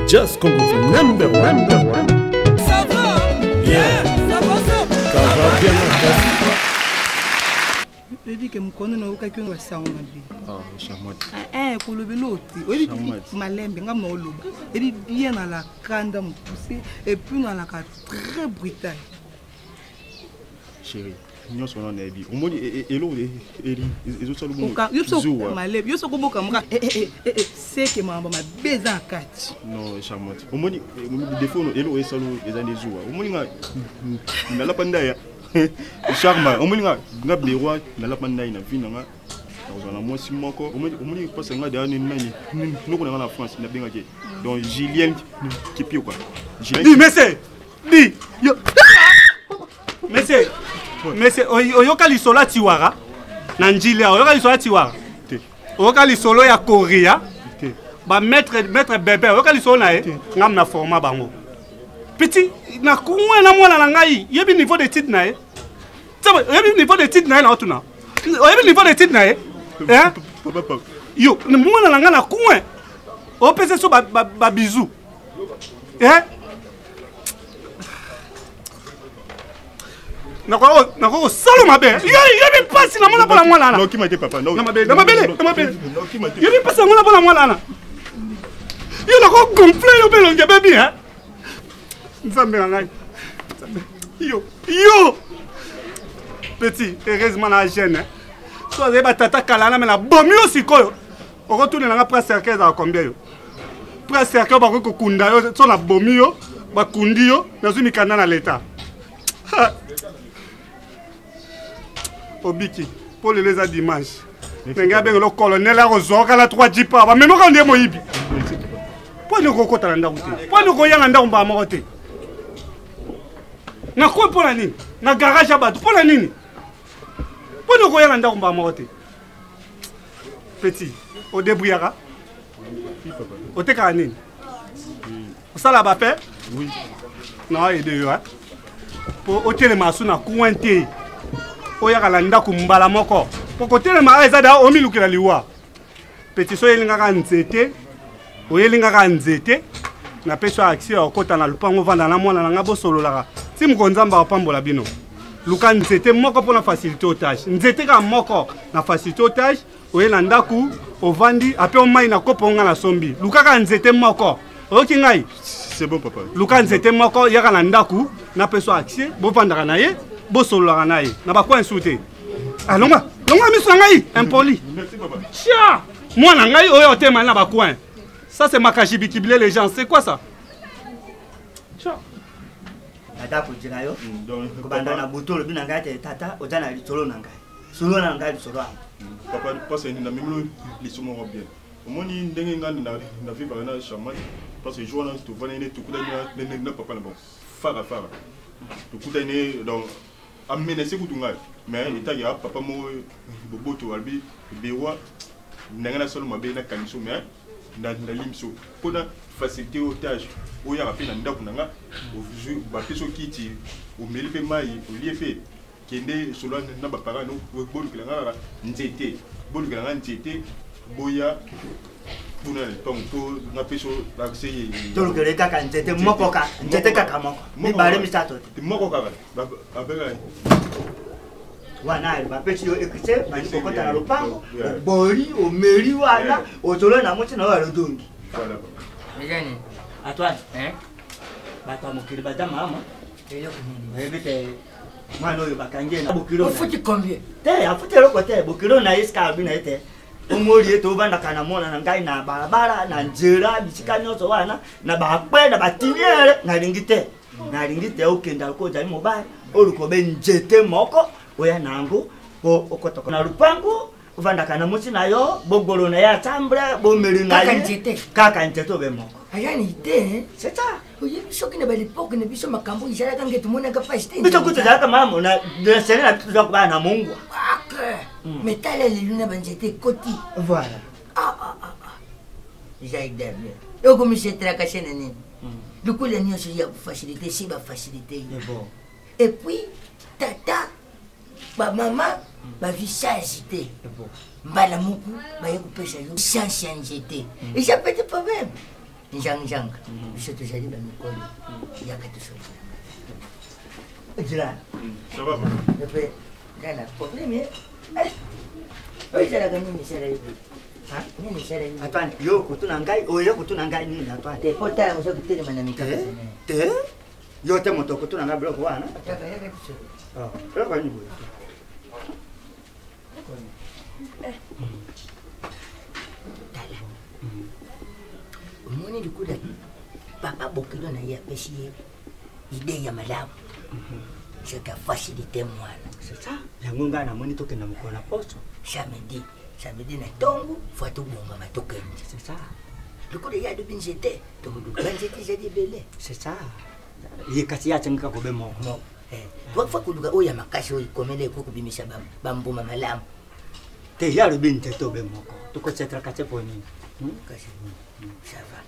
Just Congo number one. Number one. Ça va Bien. Ça va, ça Ça va bien, makasi. Oyebi ke mokono naokaki oyo basango mabe. Ah, charmante. Eh, kolobela oyo te. Oyebi Charmante. malembe nga mna oloba. Oyebi bien na la kanda mokuse et puis nalaka très brutal. Chérie, nyonso wana nayebi. Omoni eloko ezosala Oka- yo so zuwa. malembe yo soko oboka moka eh, eh, eh, eh, seke makambo mabe eza na kati. Non, charmante. Omoni défaut no eloko esala eza nde zuwa. Omoni nga nalapa ndaya. Charme, omoni nga nga beroi nalapa ndai na vie na nga. Nakozala na mwasi moko. Omoni mpasi nga deya nani noko na nga na France nabengaki. Donc Julien Kipio quoi. Julien Di mese di yo mese mese oyoka lisolo ya tiwara na njili awa, oyoka lisolo ya tiwara? Te. Oyoka lisolo ya koria? Te. Bamaître, maître bebe, oyoka lisolo na ye? Ngam na forma bango petit na coin na mwana na ngai. Yebi niveau d'étude na ye? Tsaba, oyebi niveau d'étude na ye? Na otuna, oyebi niveau d'étude na ye, hein? Papa, papa. Yo mwana na ngai na coin, opesa so babizu, hein? Nakoki kosala mabe. Yebi mpasi namona mpo na mwana wana. Nokima te, papa. Na mabele, na mabele, na mabele. Nokima te. Yebi mpasi namona mpo na mwana wana. Yo nakogonfle yo mpe elongi ebebi, hein? Nzambe na ngai, Nzambe. Yo petit, heureusement na jeune, so azali batata kala na me nabomi yo. Sikoyo okotunela nga près cercueil ezala combien? Yo près cercueil bakoki kokunda yo. So nabomi yo, bakundi yo, nazwi mikanda na leta. Ha. Obiki mpo lelo eza dimanche, ndenge abengelo colonel akozwa okala 3 jipa bamemaka nde moyibi. Mpo nini okokota na ndako te? Mpo nini okoya na ndako mbala moko te? Na coin mpo na nini? Na garage ya bato mpo na nini? Mpo nini okoya na ndako mbala moko te? Petit, odébrouillaka, otekaka nini, osala bape? Oui. Na aide yo mpo otelema asu na coin te, oyaka na ndako mbala moko, mpo kotelema awa eza da omilukela liwa. Petit, so oyelingaka nzete, oyelingaka nzete, napesi yo accès ya kokɔta na lupango, ovanda na mwana na nga, bosololaka ti moko Nzambe akopambola bino. Luka nzete moko mpona facilité otage, nzete kaka moko na facilité otage. Oye na ndako, ovandi ape omai na kopo nga nasombi. Luka kaka nzete moko, oyoki ngai? C'est bon, papa. Luka nzete moko, yaka na ndako, napesa yo accès, bovandaka na ye, bosololaka na ye na bacoin su te. Alongwa, longwa miso na ngai, impoli. Merci, papa. Tia mwana ngai oyo otema na bacoin, ça c'est makashibikibile les gens, c'est quoi ça? Tia. Tata akozela yo. Donc, kobanda papa- na butu olobi na ngai te: tata, oza na lisolo na ngai, solo na ngai lisolo yango. Papa, parce que na memi liso moko bien. Omoni ndenge nga na vivre na charmante, parce que jour wana tovandi ne, tokutani na papa na bango fara fara, tokutani ne, donc amenace kutu ngai, mais etaki ya papa moko boboto alobi: beroi, ndenge nasala mabe, nakanisi yo, mais nalimisi yo mpona facilité otage. Oyaka mpe na ndako na nga, ozwi bapesi yo kiti, omeli mpe mai, olie mpe, kende solo na baparent no. Bolukela nga kaka nzete, bolukela nga nzete, boya kuna na lipango mpo napesi yo accès. Tolukele kaka nzete moko, kaka nzete kaka moko, mibale, misato te? Moko kaka abengaka. Wana bapesi yo ekise, bandi kokɔta na lopango, Yeah. oboli, omeli wana, ozolo na mwasi na oyo alodongi. Voilà, papa. Eza nini? Antoine. Hein? Bato ya mokili baza mama. Eloko nini? Oyebi te mwana oyo bakangi ye na bokilo na ye. Ofuti combien? Te, afuti eloko te. Bokilo na ye sika alobi na ye te: omoli ete ovandaka na mwana na ngai na balabala, na nzela, bisika nyonso wana, na bakwe, na batiniere, nalingi te, nalingi te. Okenda loko ozali mobali, oluka obe nzete moko, oya na yango po okotaka na lupango, ovandaka na mwasi na yo, bogolo na ye asamble, bomeli na Kaka ye. nzete? Kaka nzete obe moko. Ayani te, hein? C'est ça. Oyebi soki na balepoke na biso makambo ezalaka nge tomonaka pasi te. Biso kutu ezalaka malamu na sene na biso, tozalaka bana na mongwa. Ake mais tala lelo na banzete ekoti. Voilà. Ah, ah, ah, ah. Eza idame okomisetraka na nini lokola nyonso ya facilité, si bafacilité yo. Bon. Et puis tata, bamama bazwi charge te, mbala moko baye kopesa yo chance ya nzete, eza petit problème. Njangjanga biso tozali bamikolo, yaka tosolola. Jila. Ça va? Epe nga na problème oyo ezalaka nini esala yo boye? Nini esala yo? Antoine, yo kotuna ngai, oyo kotuna ngai nini Antoine? Te, po tala oza kotelema na mikaka. Te, yo te moto okotuna ngai biloko wana. Yaka, yaka biso. Biloko nini boye? Tala, omoni likola papa bokilo na ye apesi ye idée ya malamu, soki afacilité mwana. C'est ça, yango ngai namoni tokenda mokolo na poso. Samedi, samedi na ntongo fo tobongama tokende. C'est ça. Lokola ye alobi nzete, tokoluka banzete ezali ebele. C'est ça, ye kasi ye atengaka kobe moko. Fa koluka oyo ya makasi, oyo ekomela, ekoki kobimisa bambuma malamu. Te, ye alobi nzete obe moko, tokosetraka te po nini? Kasi ça va.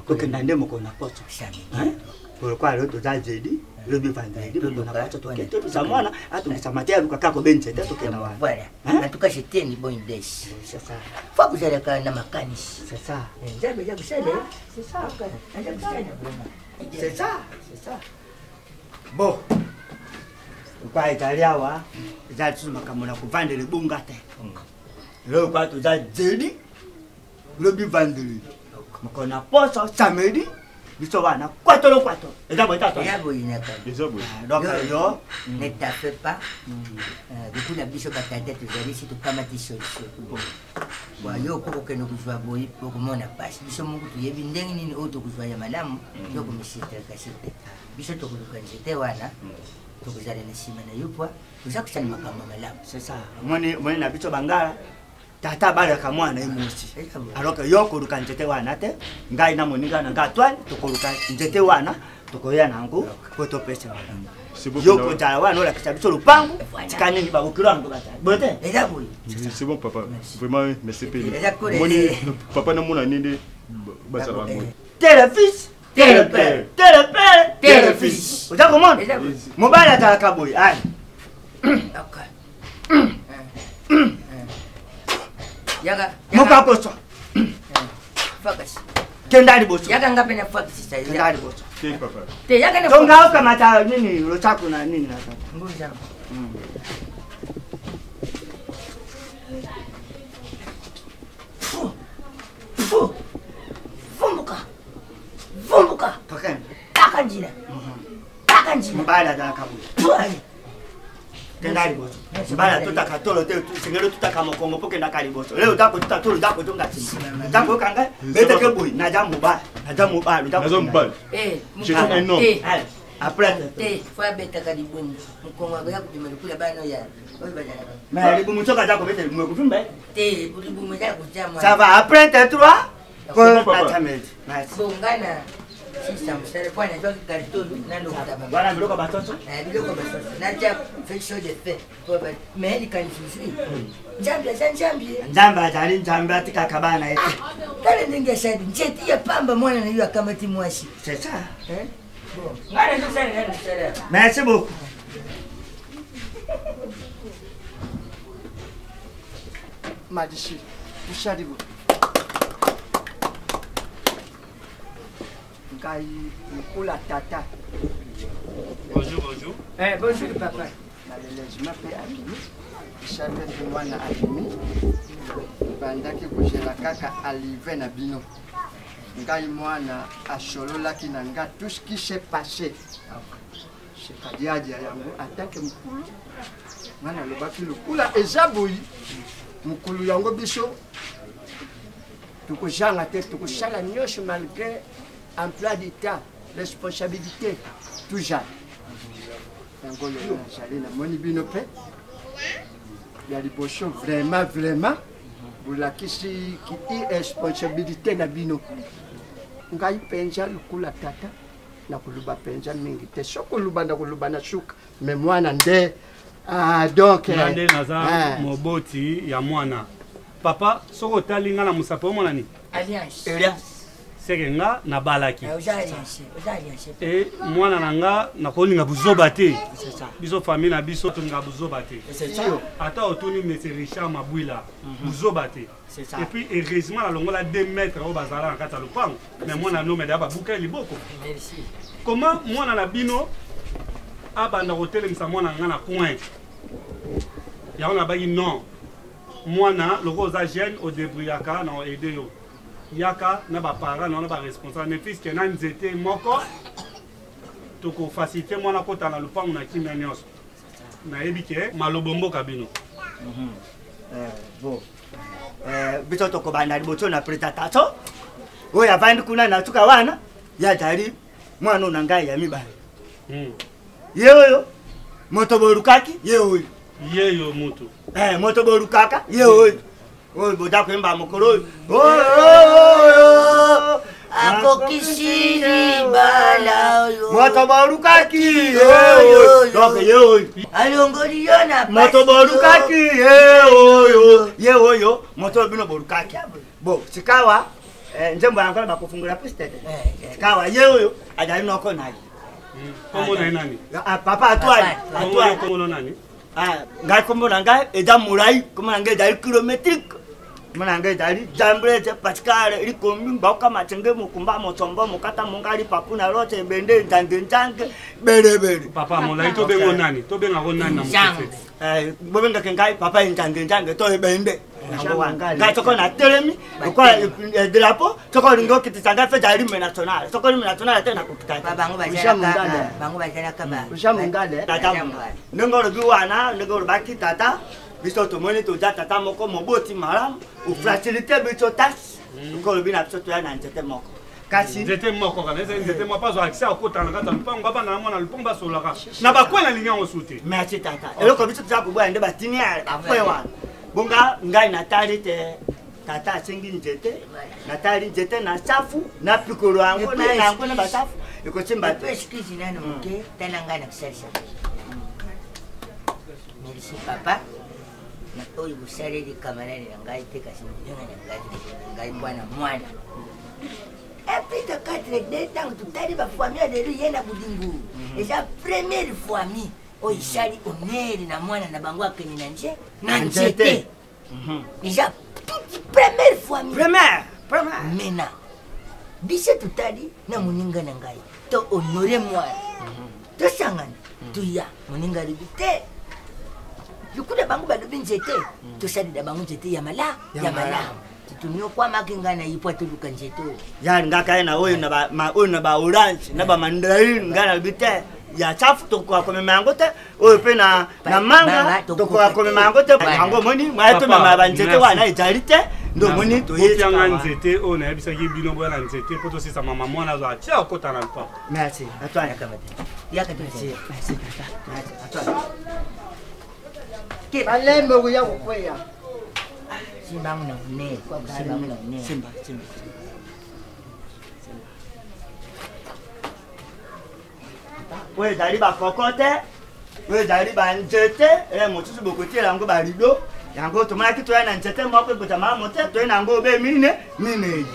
Tokenda nde mokolo na poso. Samedi. Pourquoi lelo toza jeudi, lobi vendredi, mokolo na poso toke tobisa mwana atongisa mateya, aluka kaka kobe nzete, tokenda wana. Voilà. Hein? En tout cas, c'était une bonne idée. C'est ça. Fa kozalaka na makanisi. C'est ça. Nzambe aza kosala. C'est ça. Aza kosala vraiment. C'est ça, c'est ça. Bon, lokwa ezali awa, eza lisusu makambo na kovandela ebonga te. Lelo kwa toza jeudi, lobi vendredi, mokolo na poso samedi, biso wana kwatolo kwato eza boye tata. Eza boye na kaka. Eza boye. Donc yo ne t'en fais pas. Lokola biso batata tozali si tokamati solution. Bon, yo okoki kokende kozwa boye, okomona pasi. Biso moko toyebi ndenge nini oyo tokozwa ya malamu, tokomisitraka te. Biso tokoluka nzete wana, tokozala na nsima na yo pwa toza kosala makambo ya malamu. C'est ça, omoni, omoni na biso bangala, tata abalaka mwana ye mosi, alors que yo koluka nzete wana te. Ngai na moninga na ngai Antoine tokoluka nzete wana, tokoya na yango po topesa C'est bon. yo kozala wana, olakisa biso lopango. Tika nini, babokilo yango bazala boye te. Eza boye. C'est bon papa, vraiment nasepeli. Eza kore. Omoni papa, namona nini bazalaka boye. Tel fils, tel père. Tel père, tel fils. Oza komona Eza boye. mobali azalaka boye ai. Ok. Yaka. Moko akoswa. Fakasi. Kenda liboso. Yaka, nga mpe na fakisi. Kenda liboso. Te papa. Te, yaka na. To ngai okamata nini, losako na nini na tata. Mbuza. Fu. Fu. Vumbuka. Vumbuka. Tokende. Kaka njila. Kaka njila. Mobali azalaka boye. Fu, aye. Kenda liboso. Mobali atutaka tolo te, sengeli otutaka mokongo mpo kendaka liboso. Lelo oza kotuta tolo, oza kozonga nsima, oza koyoka ngai beteke boye. Naza mobali, naza mobali, oza Naza kokenda. mobali. Eh, Je suis un homme. Eh. Allez, après. Te, fo abetaka libumu, mokongo akoya kobima lokola bana oyo oyo bazalaka. Mais libumu soki aza kobeta libumu ekofimba. Te, libumu eza kotia mwana. Ça va, après te trois C'est bon, papa. po samedi. Merci. Bon, ngai na sisa mosala mpo nazwaki karto nalokota. Wana biloko batoto. Biloko basusu natia fecho de fait, mais likanisi zwi, Nzambe aza Nzambe ye. Nzambe azali Nzambe, atikaka bana ye te. Tala ndenge asali nzete ya pamba, mwana na yo akamati mwasi. C'est ça. Bon, ngai nazosala nani mosala. Merci beaucoup. Madishi, Usharibu. Ngai lokola tata. Bonjour, bonjour. Eh, bonjour papa. Malheureusement mpe abimi, Charles mpe mwana abimi, bandaki kozela kaka alive na bino. Ngai mwana asololaki na nga tout ce qui s'est passé. Sekadiadia yango atake mokulu, nga nalobaki lokola eza boyi mokulu yango, biso tokozanga te, tokosala nyonso malgré emploi du temps, responsabilité toujours. Yango lelo nazali namoni bino mpe ya liboso, vraiment vraiment bolakisi ki irresponsabilité na bino. Ngai mpenza lokola tata nakoloba mpenza mingi te, soki oloba nakoloba na suka, me mwana nde ah, donc Nga nde naza eh, moboti ya mwana. Papa, soki otali nga na mosapi, omona nini? Alliance. Elias. Seke nga nabalaki e mwana na nga nakolinga buzoba te. Biso famille na biso tolinga buzoba te. Ata otuni monsieur Richard Mabwila, buzoba te. Et puis heureusement nalongola 2 mètres oyo bazala na kati ya lopango, mais mwana nomede ababuka ye liboko. Comment mwana na bino abanda kotelemisa mwana na nga na coin? Yango nabaki non, mwana lokola oza jeune, odébrouillaka na oaide yo, yaka na baparent na na baresponsable, ne fiske na nzete moko tokofacilite mwana kota na lopango na kimia nyonso. Nayebi ke malobo mboka bino. Bon, biso tokobanda liboso na présentation. Oyo avandi kuna na suka wana, ye azali mwana oyo na ngai ya mibale. Ye oyo moto bolukaki, ye oyo. Ye yo moto. Moto bolukaka, ye oyo. Oyo boza koyemba mokolo oyo. Oyo akokisi libala oyo. Moto bolukaki ye oyo. Donc ye oyo. Alongoli yo na moto bolukaki ye oyo. Ye oyo moto oyo bino bolukaki. Bon, sikawa nzembo yango na bakofungola piste te. Sikawa ye oyo azali noko na ye. Kombo na ye nani? Papa Antoine. Antoine. Kombo na nani? Ngai kombo na ngai eza molai, kombo na ngai ezali kilométrique. Kombo na ngai ezali Jambrete Pascal Likombi Mboka Matenge Mokumba Motsombo Mokata Mongali Papu na Lote Ebende Nzange Nzange Belebele. Papa molai, tobengo nani? Tobengako nani na mokuse? Bobengaki ngai papa Nzange Nzange to Ebende. Ngai soko natelemi lokola drapeau, soko olingi okitisa ngai fe ezali hymne national. Soko hymne national te, nakokita te. Bango bazalaka tata ndenge olobi wana, ndenge olobaki tata, biso tomoni toza tata moko moboti malamu, ofacilité biso tâche. Lokola olobi na biso toya na nzete moko, kasi nzete moko kana ezali nzete moko azwa accès akota na kati ya lopango, babanda na mwana lopango, basololaka na bakwe. Nalingi yango su te. Merci tata. Eloko biso toza koboya nde batiniere bakwe wana. Bonga ngai natali te tata asengi nzete, natali nzete na safu na pikolo yango na yango na basafu ekosimba te. Excuse nano moke, tala ngai na kosalisa. Merci papa na oyo bosaleli kamarade na ngai te, kasi moninga na ngai, ndeko na ngai, mwana mwana epuis de 4 de ntango totali bafamille ya lelo, ye na bolingo eza première famille oyo esali honneur na mwana na bango akende na nje na nzete. Eza toute première famille. Première, première. Mena biso totali na moninga na ngai to honore mwana, tosangana toya. Moninga alobi te, lokola bango balobi nzete, tosalela bango nzete ya mala ya malamu. Tuniokwamaki ngai na ye po atoluka nzete oyo. Ya ngaka ye na oyo na ba oyo na ba orange na ba mandarine, ngai nalobi te, ya safu tokoka komema yango te, oyo mpe na manga tokoka komema yango te. Yango omoni maya tomema banzete wana ezali te, nde omoni toyetianga nzete oyo nayebisaki bino boya na nzete mpo tosisa mama mwana azwa atia okota na lupango. Merci Antoine. Yaka. Merci, merci tata. Merci Antoine. Balembe kuya kokweya. Simbango na monene, simbango na monene. Simba, simba. Oyo ezali bakoko te, oyo ezali banzete mosusu bokotiela yango barido. Yango tomonaki toya na nzete moko ekota malamu te, toye na yango obe mine minei.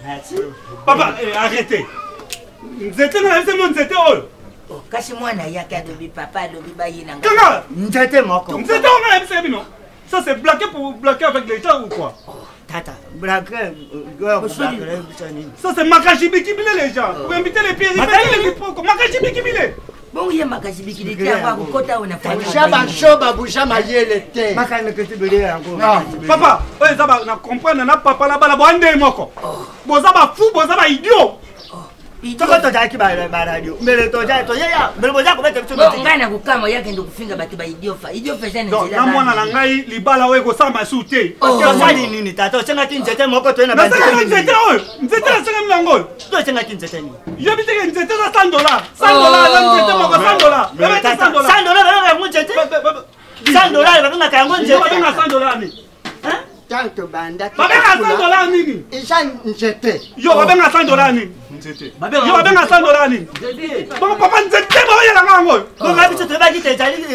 Merci papa. Arrêtez, nzete nga nayebisi mo nzete oyo. Kasi mwana ayaki alobi papa alobi baye na kanga nzete moko. Nzete oyo nga nayebisa bino, ça c'est blaguer pour blaguer avec les gens ou quoi? Tata, blaguer? Ça c'est makajibikibile les gens. Pour inviter les pieds, les pipoko, makajibikibile. Bongo ye makajibikile te, yango akokota oyo na buja bashoba buja mayele te. Papa, oyo eza na comprendre na papa na bana boa nde moko. Boza bafu, boza baidiot. Soko tozalaki baradio, mbele toyeya, mbele boza kobeta biso. Ngai na kokama, yakende kofinga bato baidiofa idiofa eza na nzela. Na mwana na ngai, libala oyo ekosalama su te. Osali nini tata? Osengaki nzete moko, toye na nasengaki nzete oyo, nzete nasengami yango oyo. Tosengaki nzete nini? Yebi teke nzete eza 100 dollar, 100 dollar eza nzete moko, 100 dollar. 100 dollar babengaka yango nzete? 100 dollar babengaka yango nzete? Babenga 100 dollar nini? Tant tobanda Babenga 100 dollar nini? Eza nzete. Yo, babenga 100 dollar nini? Nzete. Yo babenga 100 dollars nini? Bongo papa nzete baoyelanga yango oyo. Bongo biso toyebaki te ezali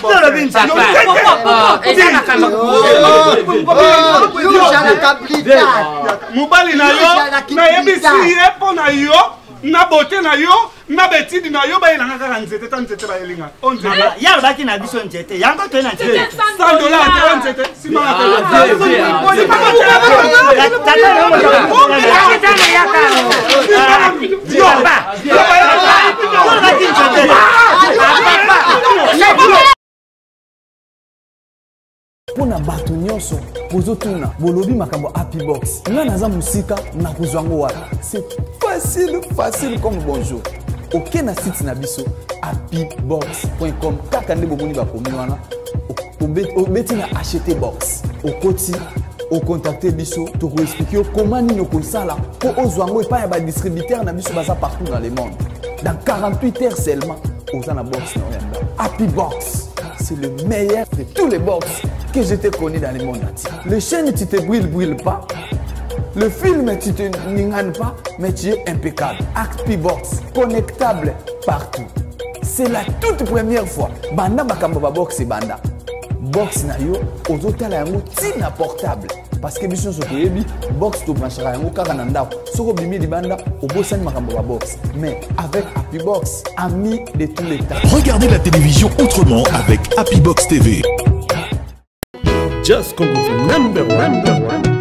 tolobi nzete. Mobali na yo nayebisi ye mpo na yo na bote na yo na betidi na yo bayelanga kaka nzete ta nzete bayelinga o nzete ye alobaki na biso nzete yango toye na nzete 100 dollars te o nzete nsima na Mpo na bato nyonso bozotuna bolobi makambo happy box ngai naza mosika nakozwa yango wapi c'est facile facile comme bonjour oke na site na biso happybox.com kaka nde bomoni bakomi wana obeti na acheter box okoti ocontacte biso tokoexplike yo koma nini okosala mpo ozwa yango epai ya badistributeur na biso baza partout dans le monde dans 48 heures seulement oza na box na yo ya ndako happy box c'est le meilleur de tous les box que je t'ai connu dans le monde entier le chaîne tu te brûle brûle pas le film tu te ninganes pas mais tu es impeccable happy box connectable partout c'est la toute première fois banda makambo ba box ebanda box na yo ozotala yango ntina portable parce que biso nyonso toyebi box tobranchaka yango kaka na ndako soki obimi libanda obosani makambo ya box mais avec happy box ami de tous les temps Regardez la télévision autrement avec Happy Box TV. Just Congo number one. Number one.